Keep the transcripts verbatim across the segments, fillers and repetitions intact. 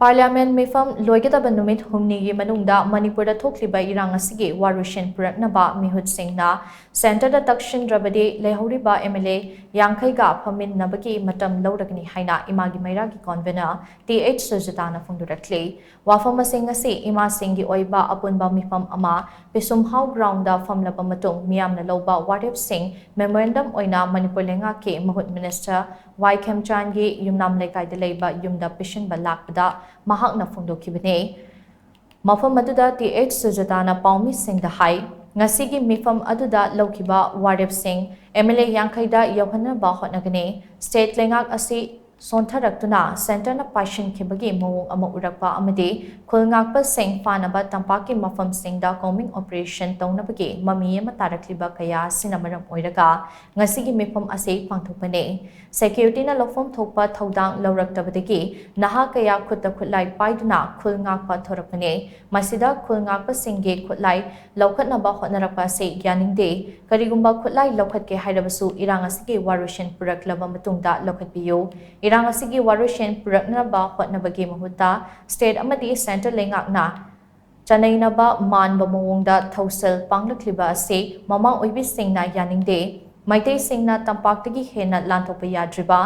Parliament ꯃꯤꯐꯝ ꯂꯣꯏꯒꯗꯕ ꯅꯨꯃꯤꯠ ꯍꯨꯝꯅꯤꯒꯤ ꯃꯅꯨꯡꯗ ꯃꯅꯤꯄꯨꯔꯗ ꯊꯣꯛꯂꯤꯕ ꯏꯔꯥꯡ ꯑꯁꯤꯒꯤ ꯋꯥꯔꯣꯏꯁꯤꯟ ꯄꯨꯔꯛꯅꯕ ꯃꯤꯍꯨꯠꯁꯤꯡꯅ ꯁꯦꯟꯇꯔꯗ ꯇꯛꯁꯤꯟꯗ꯭ꯔꯕꯗꯤ ꯂꯩꯍꯧꯔꯤꯕ ꯑꯦꯝ ꯑꯦꯜ ꯑꯦ ꯌꯥꯡꯈꯩꯒ ꯐꯝꯃꯤꯟꯅꯕꯒꯤ ꯃꯇꯝ ꯂꯧꯔꯒꯅꯤ ꯍꯥꯏꯅ ꯏꯃꯥꯒꯤ ꯃꯩꯔꯥꯒꯤ ꯀꯣꯟꯚꯦꯅꯔ ꯇꯤ ꯑꯩꯆ ꯁꯨꯖꯇꯥꯅ ꯐꯣꯡꯗꯣꯔꯛꯂꯤ꯫ ꯋꯥꯐꯝ ꯑꯁꯤꯡ ꯑꯁꯤ ꯏꯃꯥꯁꯤꯡꯒꯤ ꯑꯣꯏꯕ ꯑꯄꯨꯟꯕ ꯃꯤꯐꯝ ꯑꯃ ꯄꯤꯁꯨꯝꯍꯥꯎ ꯒ꯭ꯔꯥꯎꯟꯗ ꯐꯝꯂꯕ ꯃꯇꯨꯡ ꯃꯤꯌꯥꯝꯅ ꯂꯧꯕ ꯋꯥꯔꯦꯞꯁꯤꯡ ꯃꯦꯃꯣꯔꯦꯟꯗꯝ ꯑꯣꯏꯅ ꯃꯅꯤꯄꯨꯔ ꯂꯩꯉꯥꯛꯀꯤ ꯃꯍꯨꯠ ꯃꯤꯅꯤꯁꯇꯔ ꯋꯥꯏ ꯈꯦꯝꯆꯥꯟꯒꯤ ꯌꯨꯝꯅꯥꯝ ꯂꯩꯀꯥꯏꯗ ꯂꯩꯕ ꯌꯨꯝꯗ ꯄꯤꯁꯤꯟꯕ ꯂꯥꯛꯄꯗ ꯃꯍꯥꯛꯅ ꯐꯣꯡꯗꯣꯛꯈꯤꯕꯅꯤ꯫ ꯃꯐꯝ ꯑꯗꯨꯗ ꯇꯤ ꯑꯩꯆ ꯁꯨꯖꯇꯥꯅ ꯄꯥꯎꯃꯤꯁꯤꯡꯗ ꯍꯥꯏ, ꯉꯁꯤꯒꯤ ꯃꯤꯐꯝ ꯑꯗꯨꯗ ꯂꯧꯈꯤꯕ ꯋꯥꯔꯦꯞꯁꯤꯡ ꯑꯦꯝ ꯑꯦꯜ ꯑꯦ ꯌꯥꯡꯈꯩꯗ ꯌꯧꯍꯟꯅꯕ ꯍꯣꯠꯅꯒꯅꯤ꯫ ꯁ꯭ꯇꯦꯠ ꯂꯩꯉꯥꯛ ꯑꯁꯤ ꯁꯣꯟꯊꯔꯛꯇꯨꯅ ꯁꯦꯟꯇꯔꯅ ꯄꯥꯏꯁꯤꯟꯈꯤꯕꯒꯤ ꯃꯑꯣꯡ ꯑꯃ ꯎꯔꯛꯄ ꯑꯃꯗꯤ ꯈꯨꯜ ꯉꯥꯛꯄꯁꯤꯡ ꯐꯥꯅꯕ ꯇꯝꯄꯥꯛꯀꯤ ꯃꯐꯝꯁꯤꯡꯗ ꯀꯣꯝꯕꯤꯡ ꯑꯣꯄꯔꯦꯁꯟ ꯇꯧꯅꯕꯒꯤ ꯃꯃꯤ ꯑꯃ ꯇꯥꯔꯛꯂꯤꯕ ꯀꯌꯥ ꯑꯁꯤꯅ ꯃꯔꯝ ꯑꯣꯏꯔꯒ ꯉꯁꯤꯒꯤ ꯃꯤꯐꯝ ꯑꯁꯤ ꯄꯥꯡꯊꯣꯛꯄꯅꯤ꯫ ꯁꯦꯀ꯭ꯌꯨꯔꯤꯇꯤꯅ ꯂꯧꯐꯝ ꯊꯣꯛꯄ ꯊꯧꯗꯥꯡ ꯂꯧꯔꯛꯇꯕꯗꯒꯤ ꯅꯍꯥ ꯀꯌꯥ ꯈꯨꯠꯇ ꯈꯨꯠꯂꯥꯏ ꯄꯥꯏꯗꯨꯅ ꯈꯨꯜ ꯉꯥꯛꯄ ꯊꯣꯔꯛꯄꯅꯤ꯫ ꯃꯁꯤꯗ ꯈꯨꯜ ꯉꯥꯛꯄꯁꯤꯡꯒꯤ ꯈꯨꯠꯂꯥꯏ ꯂꯧꯈꯠꯅꯕ ꯍꯣꯠꯅꯔꯛꯄ ꯑꯁꯤ ꯌꯥꯅꯤꯡꯗꯦ꯫ ꯀꯔꯤꯒꯨꯝꯕ ꯈꯨꯠꯂꯥꯏ ꯂꯧꯈꯠꯀꯦ ꯍꯥꯏꯔꯕꯁꯨ ꯏꯔꯥꯡ ꯑꯁꯤꯒꯤ ꯋꯥꯔꯣꯏꯁꯤꯟ ꯄꯨꯔꯛꯂꯕ ꯃꯇꯨꯡꯗ ꯂꯧꯈꯠꯄꯤꯌꯨ꯫ ꯏꯔꯥꯡ ꯑꯁꯤꯒꯤ ꯋꯥꯔꯣꯏꯁꯤꯟ ꯄꯨꯔꯛꯅꯕ ꯍꯣꯠꯅꯕꯒꯤ ꯃꯍꯨꯠꯇ ꯁ꯭ꯇꯦꯠ ꯑꯃꯗꯤ ꯁꯦꯟꯇꯔ ꯂꯩꯉꯥꯛꯅ ꯆꯅꯩꯅꯕ ꯃꯥꯟꯕ ꯃꯑꯣꯡꯗ ꯊꯧꯁꯤꯜ ꯄꯥꯡꯂꯛꯂꯤꯕ ꯑꯁꯤ ꯃꯃꯥ ꯑꯣꯏꯕꯤꯁꯤꯡꯅ ꯌꯥꯅꯤꯡꯗꯦ꯫ ꯃꯩꯇꯩꯁꯤꯡꯅ ꯇꯝꯄꯥꯛꯇꯒꯤ ꯍꯦꯟꯅ ꯂꯥꯟꯊꯣꯛꯄ ꯌꯥꯗ꯭ꯔꯤꯕ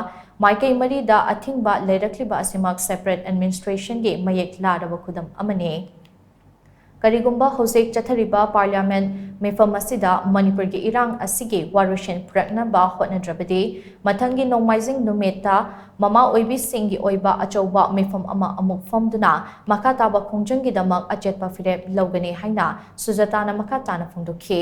ꯃꯥꯏꯀꯩ ꯃꯔꯤꯗ ꯑꯊꯤꯡꯕ ꯂꯩꯔꯛꯂꯤꯕ ꯑꯁꯤꯃꯛ ꯁꯦꯄꯔꯦꯠ ꯑꯦꯗꯃꯤꯅꯤꯁꯇ꯭ꯔꯦꯁꯟꯒꯤ ꯃꯌꯦꯛ ꯂꯥꯔꯕ ꯈꯨꯗꯝ ꯑꯃꯅꯤ꯫ ꯀꯔꯤꯒꯨꯝꯕ ꯍꯧꯖꯤꯛ ꯆꯠꯊꯔꯤꯕ ꯄꯥꯔꯂꯤꯌꯥꯃꯦꯟ ꯃꯤꯐꯝ ꯑꯁꯤꯗ ꯃꯅꯤꯄꯨꯔꯒꯤ ꯏꯔꯥꯡ ꯑꯁꯤꯒꯤ ꯋꯥꯔꯣꯏꯁꯤꯟ ꯄꯨꯔꯛꯅꯕ ꯍꯣꯠꯅꯗ꯭ꯔꯕꯗꯤ ꯃꯊꯪꯒꯤ ꯅꯣꯡꯃꯥꯏꯖꯤꯡ ꯅꯨꯃꯤꯠꯇ ꯃꯃꯥ ꯑꯣꯏꯕꯤꯁꯤꯡꯒꯤ ꯑꯣꯏꯕ ꯑꯆꯧꯕ ꯃꯤꯐꯝ ꯑꯃ ꯑꯃꯨꯛ ꯐꯝꯗꯨꯅ ꯃꯈꯥ ꯇꯥꯕ ꯈꯣꯡꯖꯪꯒꯤꯗꯃꯛ ꯑꯆꯦꯠꯄ ꯐꯤꯔꯦꯞ ꯂꯧꯒꯅꯤ ꯍꯥꯏꯅ ꯁꯨꯖꯇꯥꯅ ꯃꯈꯥ ꯇꯥꯅ ꯐꯣꯡꯗꯣꯛꯈꯤ꯫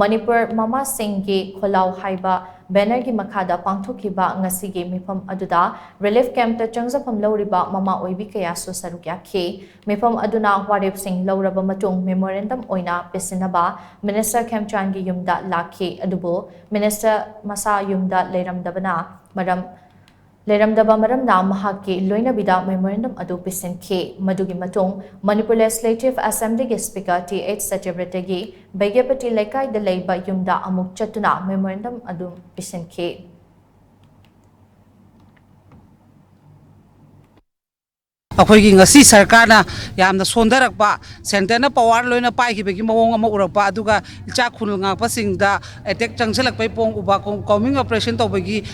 ꯃꯅꯤꯄꯨꯔ ꯃꯃꯥꯁꯤꯡꯒꯤ ꯈꯣꯜꯂꯥꯎ ꯍꯥꯏꯕ ꯕꯦꯅꯔꯒꯤ ꯃꯈꯥꯗ ꯄꯥꯡꯊꯣꯛꯈꯤꯕ ꯉꯁꯤꯒꯤ ꯃꯤꯐꯝ ꯑꯗꯨꯗ ꯔꯤꯂꯤꯐ ꯀꯦꯝꯞꯇ ꯆꯪꯖꯐꯝ ꯂꯧꯔꯤꯕ ꯃꯃꯥ ꯑꯣꯏꯕꯤ ꯀꯌꯥꯁꯨ ꯁꯔꯨꯛ ꯌꯥꯈꯤ꯫ ꯃꯤꯐꯝ ꯑꯗꯨꯅ ꯋꯥꯔꯦꯞꯁꯤꯡ ꯂꯧꯔꯕ ꯃꯇꯨꯡ ꯃꯦꯃꯣꯔꯦꯟꯗꯝ ꯑꯣꯏꯅ ꯄꯤꯁꯤꯟꯅꯕ ꯃꯤꯅꯤꯁꯇꯔ ꯈꯦꯝꯆꯥꯟꯒꯤ ꯌꯨꯝꯗ ꯂꯥꯛꯈꯤ꯫ ꯑꯗꯨꯕꯨ ꯃꯤꯅꯤꯁꯇꯔ ꯃꯁꯥ ꯌꯨꯝꯗ ꯂꯩꯔꯝꯗꯕꯅ ꯃꯔꯝ, ꯂꯩꯔꯝꯗꯕ ꯃꯔꯝꯅ ꯃꯍꯥꯛꯀꯤ ꯂꯣꯏꯅꯕꯤꯗ ꯃꯦꯃꯣꯔꯦꯟꯗꯝ ꯑꯗꯨ ꯄꯤꯁꯤꯟꯈꯤ꯫ ꯃꯗꯨꯒꯤ ꯃꯇꯨꯡ ꯃꯅꯤꯄꯨꯔ ꯂꯦꯖꯤꯁꯂꯦꯇꯤꯚ ꯑꯦꯁꯦꯝꯕ꯭ꯂꯤꯒꯤ ꯁ꯭ꯄꯤꯀꯔ ꯇꯤ ꯑꯩꯆ ꯁꯇ꯭ꯌꯕ꯭ꯔꯇꯒꯤ ꯕꯩꯒ꯭ꯌꯥꯄꯇꯤ ꯂꯩꯀꯥꯏꯗ ꯂꯩꯕ ꯌꯨꯝꯗ ꯑꯃꯨꯛ ꯆꯠꯇꯨꯅ ꯃꯦꯃꯣꯔꯦꯟꯗꯝ ꯑꯗꯨ ꯄꯤꯁꯤꯟꯈꯤ꯫ ꯑꯩꯈꯣꯏꯒꯤ ꯉꯁꯤ ꯁꯔꯀꯥꯔꯅ ꯌꯥꯝꯅ ꯁꯣꯟꯊꯔꯛꯄ, ꯁꯦꯟꯇꯔꯅ ꯄꯋꯥꯔ ꯂꯣꯏꯅ ꯄꯥꯏꯈꯤꯕꯒꯤ ꯃꯑꯣꯡ ꯑꯃ ꯎꯔꯛꯄ, ꯑꯗꯨꯒ ꯏꯆꯥ ꯈꯨꯜ ꯉꯥꯛꯄꯁꯤꯡꯗ ꯑꯦꯇꯦꯛ ꯆꯪꯁꯤꯜꯂꯛꯄꯩ ꯄꯣꯡ ꯎꯕ, ꯀꯣ-, ꯀꯣꯃꯤꯡ ꯑꯣꯄꯔꯦꯁꯟ ꯇꯧꯕꯒꯤ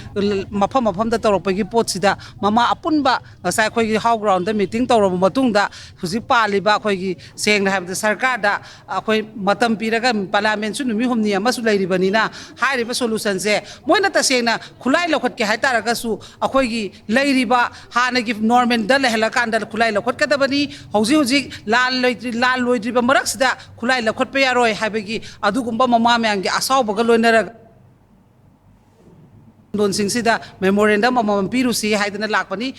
ꯃꯐꯝ ꯃꯐꯝꯗ ꯇꯧꯔꯛꯄꯒꯤ ꯄꯣꯠꯁꯤꯗ ꯃꯃꯥ ꯑꯄꯨꯟꯕ ꯉꯁꯥꯏ ꯑꯩꯈꯣꯏꯒꯤ ꯍꯥꯎ ꯒ꯭ꯔꯥꯎꯟꯗ ꯃꯤꯇꯤꯡ ꯇꯧꯔꯕ ꯃꯇꯨꯡꯗ ꯍꯧꯖꯤꯛ ꯄꯥꯜꯂꯤꯕ ꯑꯩꯈꯣꯏꯒꯤ, ꯁꯦꯡꯅ ꯍꯥꯏꯕꯗ, ꯁꯔꯀꯥꯔꯗ ꯑꯩꯈꯣꯏ ꯃꯇꯝ ꯄꯤꯔꯒ, ꯄꯥꯔꯂꯤꯌꯥꯃꯦꯟꯁꯨ ꯅꯨꯃꯤꯠ ꯍꯨꯝꯅꯤ ꯑꯃꯁꯨ ꯂꯩꯔꯤꯕꯅꯤꯅ, ꯍꯥꯏꯔꯤꯕ ꯁꯣꯂꯨꯁꯟꯁꯦ ꯃꯣꯏꯅ ꯇꯁꯦꯡꯅ ꯈꯨꯠꯂꯥꯏ ꯂꯧꯈꯠꯀꯦ ꯍꯥꯏꯇꯥꯔꯒꯁꯨ ꯑꯩꯈꯣꯏꯒꯤ ꯂꯩꯔꯤꯕ ꯍꯥꯟꯅꯒꯤ ꯅꯣꯔꯃꯦꯜꯗ ꯂꯩꯍꯜꯂꯀꯥꯟꯗ ꯈꯨꯠꯂꯥꯏ ꯂꯧꯈꯠꯀꯗꯕꯅꯤ꯫ ꯍꯧꯖꯤꯛ ꯍꯧꯖꯤꯛ ꯂꯥꯟ ꯂꯣꯏꯗ꯭ꯔꯤ-, ꯂꯥꯟ ꯂꯣꯏꯗ꯭ꯔꯤꯕ ꯃꯔꯛꯁꯤꯗ ꯈꯨꯠꯂꯥꯏ ꯂꯧꯈꯠꯄ ꯌꯥꯔꯣꯏ ꯍꯥꯏꯕꯒꯤ ꯑꯗꯨꯒꯨꯝꯕ ꯃꯃꯥ ꯃꯌꯥꯝꯒꯤ ꯑꯁꯥꯎꯕꯒ ꯂꯣꯏꯅꯔꯒ ꯂꯣꯟꯁꯤꯡꯁꯤꯗ ꯃꯦꯃꯣꯔꯦꯟꯗꯝ ꯑꯃꯃꯝ ꯄꯤꯔꯨꯁꯤ ꯍꯥꯏꯗꯅ ꯂꯥꯛꯄꯅꯤ꯫